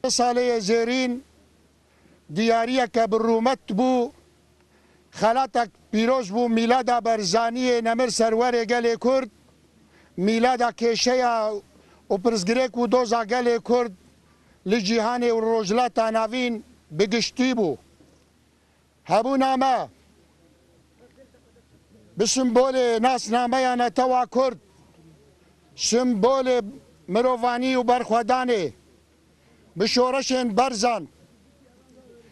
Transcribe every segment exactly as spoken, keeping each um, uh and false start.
Salê yê zêrîn diyariyeke bi rûmet bû, xelatek pîroz bû, mîlada Barzaniyê Nemir serwerê gelê Kurd, mîlada kêşeya û pirsgirêk û doza gelê Kurd li cîhanê û Rojhilata Navîn bi giştî bû. Hebûna me bi simbolê nasnameya netewa Kurd, simbolê mirovanî û berxwedanê, bi şoreşên Berzan,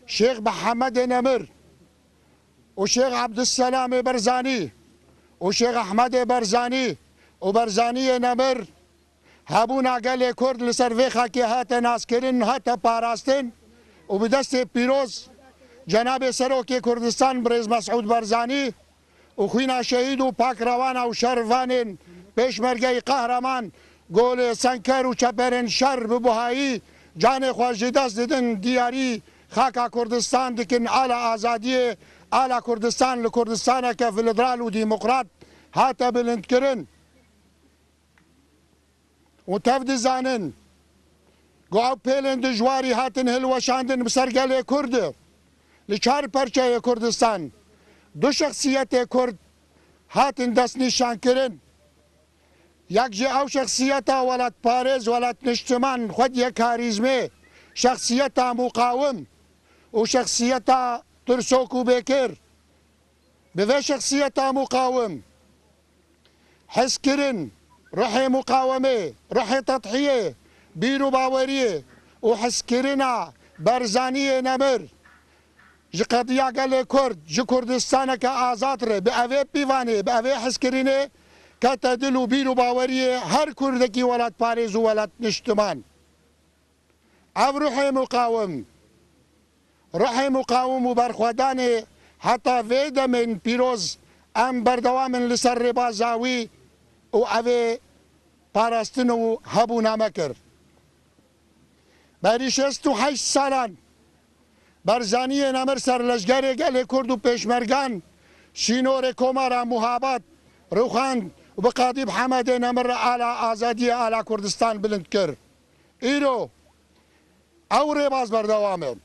Şêx Mihemedê Nemir û Şêx Ebdulselamê Berzanî û Şêx Ehmedê Berzanî û Berzaniyê Nemir, hebûna gelê Kurd li ser vê xakê hate naskirin, hate parastin û bi destê pîroz Cenabê Serokê Kurdistan Birêz Mesûd Barzanî û xwîna şehîd û pakrewana û şervanên pêşmergeyî qehreman, golê senker û çeperên şer bi buhayî canê xwe ji dest didin, diyarî xaka Kurdistan dikin, ala azadiyê, ala Kurdistan li Kurdistaneke federal û demokrat hate bilindkirin. Û tev dizanin ku ew pêlên dijwarî hatin hilweşandin bi ser gelê Kurd. Li çar perçeyê Kurdistan du şexsiyetê Kurd hatin destnîşankirin. Yek ji ew şexsiyeta welatparêz, welatniştiman, xwediye karîzmê, şexsiyeta muqawim û şexsiyeta tirsok û bêkir. Bi vê şexsiyeta muqawim hezkirin, ruhê muqawimê, ruhê tedhiyê, bîr û baweriyê û hezkirina Barzaniyê Nemir ji qediya gelê Kurd, ji Kurdistaneke azad re, bi evê pîvanê, bi evê hezkirinê kete dil û bîr û baweriyê her Kurdekî welatparêz û welatniştiman. Ev ruhê muqawim, ruhê muqawim û berxwedanê heta vê demên pîroz em berdewam in li ser rêbaza wî û ev ê parastin û hebûna me kir. Berî şêst û heşt salan Barzaniyê Nemir serleşgerê gelê Kurd û pêşmergan sînorê Komara Muhabat rûxand û bi Qadî Mihemedê Nemir re ala azadiyê, ala Kurdistan bilind kir. Îro ew rêbaz berdewam e.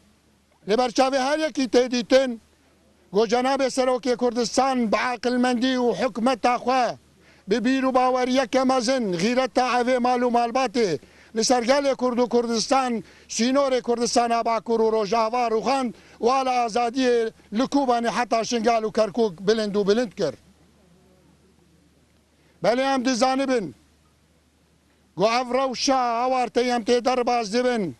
Li ber çavê her yekî tê dîtin ku Cenabê Serokê Kurdistan bi aqilmendî û hikmeta xwe, bi bîr û baweriyeke mezin, xîreta evê mal û malbatê li ser gelê Kurd û Kurdistan, sînorê Kurdistana Bakur û Rojava rûxand û ala azadiyê li Kobanê heta Şingal û Kerkûk bilind û bilind kir. Belê em dizanibin ku ev rewşa awarte em tê derbas dibin,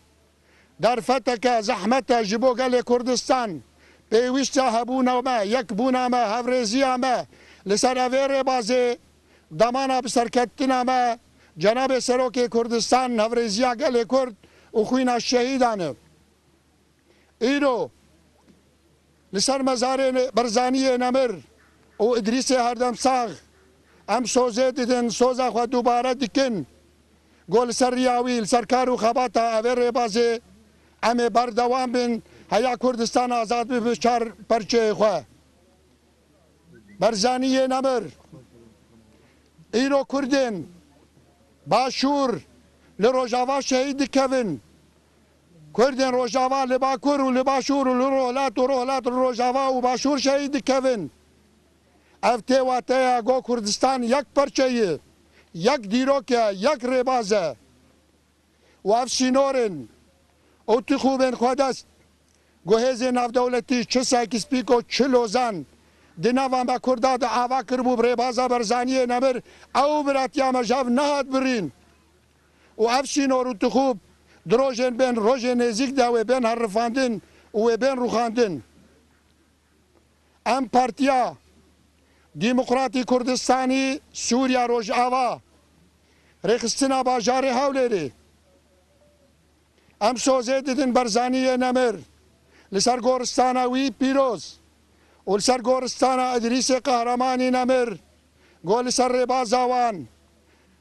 derfeteke zehmet e ji bo gelê Kurdistan. Pêwîst e hebûna me, yekbûna me, hevrêziya me li ser evê rêbazê, demana bi serketina me, Cenabê Serokê Kurdistan, hevrêziya gelê Kurd û xwîna şehîdan e. Îro li ser mezarê Barzaniyê Nemir û Idrîsê Herdemsax em sozê didin, soza xwe dubare dikin. Go li ser riya wî, li ser kar û xebata evê rêbazê em ê berdewam bin, heya Kurdistan azad bibe çar perçeyê xwe. Barzaniyê Nemir, îro Kurdên Başûr li Rojava şehîd dikevin. Kurdên Rojava li Bakur û li Başûr û li Rojhilat û Rojhilat li Rojava û Başûr şehîd dikevin. Ev tê wateya go Kurdistan yek perçe ye, yek dîrok e, yek rêbaz e. Û ev sînorên û tixûbên xwedest, ku hêzên navdewletî çi Sykes-Picot, çi Lozan di nava me Kurda de ava kiribû bi rêbaza Barzaniyê Nemir, ew biratiya me ji hev nehat birîn. Û ev sînor û tixûb di rojên bên, rojên nêzîk de wê bên herifandin û wê bên rûxandin. Em Partiya Demokratî Kurdistanî Sûriya Rojava, Rêxistina Bajarê Hewlêrê, em sozê didin Barzaniyê Nemir li ser goristana wî pîroz û li ser goristana Idrîsê Qehremanî Nemir, go li ser rêbaza wan,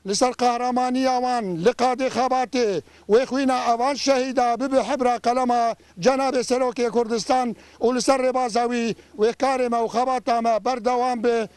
li ser qehramaniya wan, li qadê xebatê wê xwîna evan şehîda bibe hibra qelema Cenabê Serokê Kurdistan û li ser rêbaza wî wê karê me û xebata me berdewam be.